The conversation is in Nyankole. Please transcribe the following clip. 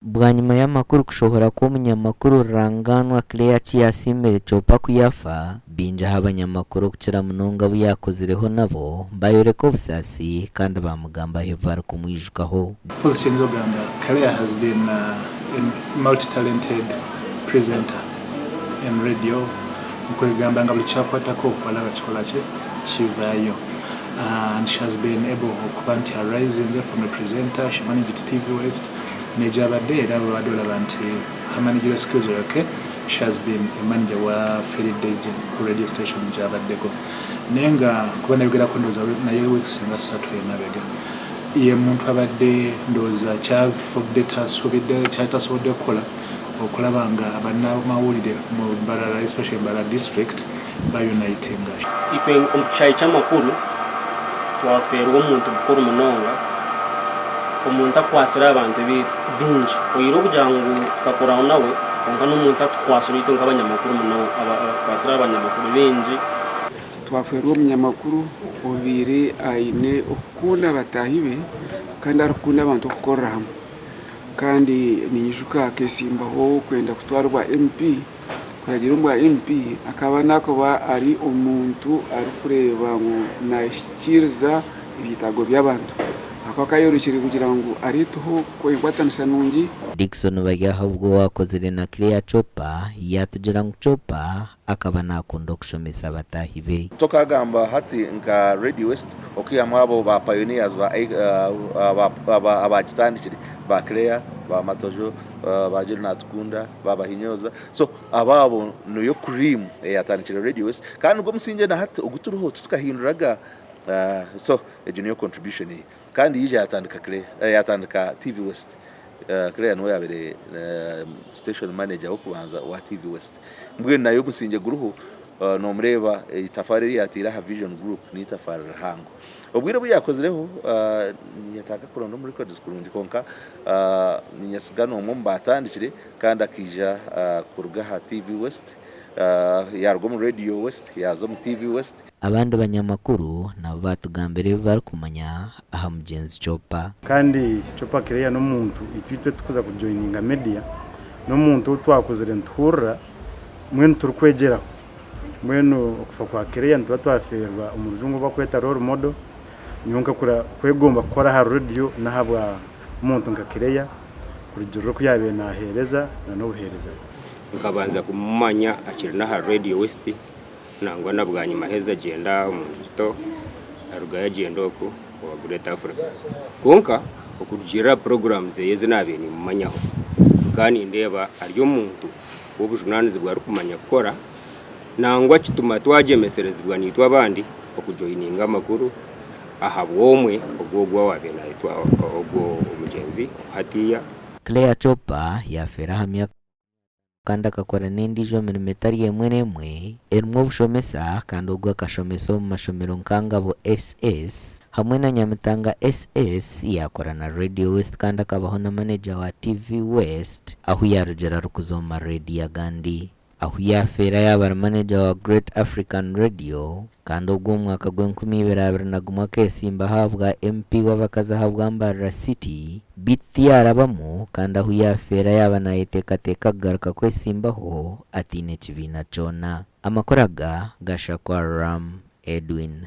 Bwanyima y'amakuru kushohora ku omunyamakuru rurangaanwa Claire Kiyasiimire Chopa ku yaafa, baingi aha banyamakuru okukira munonga abu yaakozireho nabo baayoreka obusaasi kandi baamugambaho ebi barikumwijukaho. Mpozi kyenyinza okugamba Claire has been a multi talented presenter in radio nkwegamba nga buli kyakwatako olaba kikolaki kivayo and she has been able okuba nti arisinze from a presenter she managed TV West negyabadde era bwobadde olaba nti her managerial skills were ok she has been a manager wa firidde ku radio station gyabaddeko naye nga kuba nayogerako ndowooza naye weeks nga ssatu emabega ye muntu abadde ndowooza kyafudde tasuubidde kyatasobodde kukola okulaba nga bannamawulire mu Mbarara especially Mbarara district bayunitinga. Itwe omu kishaayi ky'amakuru twafeerwa omuntu mukuru munonga, omuntu akwatsire abantu baingi. Oyihireho okugira ngu tukakoraho nawe kwonka n'omuntu atukwatsire itwe nk'abanyamakuru munonga, atukwatsire abanyamakuru baingi. Twafeerwa omunyamakuru obaire aine okukunda bataahi be kandi arikukunda abantu okukorera hamwe. Kandi ninyijuka akeesimbaho kwenda kutwarwa MP. Ku yaagiire omu bwa MP akaba naakuba ari omuntu arikureeba ngu naahikiiriza ebyetaago by'abantu ahakuba akaba ayorekire kugira ngu areeteho enkwatanisa nungi. Dickson Baryahabwa owaakozire na Claire Chopper yaatugira ngu Chopper akaba naakunda okushomesa bataahi be. Tokagamba hati nka Radio West okwihamu abo ba pioneers abagitandikire ba Claire, ba Matojo, ba Jerry Natukunda, ba Bahinyooza so abo abo niyo cream eyatandikire Radio West kandi nigwo musingye na hati ogu turiho titukahinduraga so egyo niyo contribution ye kandi yaija yatandika Claire yatandika TV West. Claire niwe yaabaire station manager w'okubanza owa TV West. Mbwenu nayo omusingye guriho noomureeba eitafaari eri yaataire aha Vision Group n'eitafaari rihango. Obwire obu yaakozireho niinyetaaga kuronda omu records kurungi kwonka niinyesiga n'omwe omu baatandikire kandi akaija kuruga aha TV West, yaaruga omu Radio West yaaza omu TV West. Abandi banyamakuru nabo baatugambira ebi barikumanya aha mugyenzi Chopper. Kandi Chopper Claire n'omuntu itwe itwe tukuza kujoininga media n'omuntu ou twakuzire nituhurira mbwenu turikwegyeraho. Mbwenu okufa kwa Claire nituba twafeerwa omu rujungu obu barikweta role model. Nyowe nkakura kwegomba kukora aha radio n'ahabwa omuntu nka Claire kurugiirira oku yaabaire naaheereza na n'obuheereza bwe. Nkabanza kumumanya akiri n'aha Radio West. Nangwa na bwanyima aheza agyenda omu Ngito, arugayo agyenda okwo owa Great Africa. Kwonka okurugiirira aha puroguraamu ze ezi naabaire nimmumanyaho, nkaba nindeeba ari omuntu w'obujunaanizibwa arikumanya kukora, nangwa kituma twagyemeserezibwa naitwe abandi okujoyininga amakuru ahabw'omwe ogwo ogwo owaabaire naayetwa ogwo omugyenzi hatiiya. Claire Chopper yaafeera aha myaka. Kandi akakora n'endiijo mirimo etari emwe n'emwe erimu obushomesa kandi ogwo akashomesa omu mashomero nka Ngabo SS hamwe na Nyamitanga SS yaakora na Radio West kandi akabaho na maneja wa TV West ahu yaarugira arikuza omu mareediyo agandi. Ahu yaafeera yaaba ari maneja wa Great African Radio Kandi obwo omu mwaka gw'enkumi ibiri 21 akeesimba ahabwa MP w'abakazi ahabwa Mbarara City, beitu tiyaarabamu kandi ahu yaafeera yaaba naayeteekateeka kugaruka kwesimbaho ataine kibiina kyona. Amakuru aga gashakwa Ram Edwin.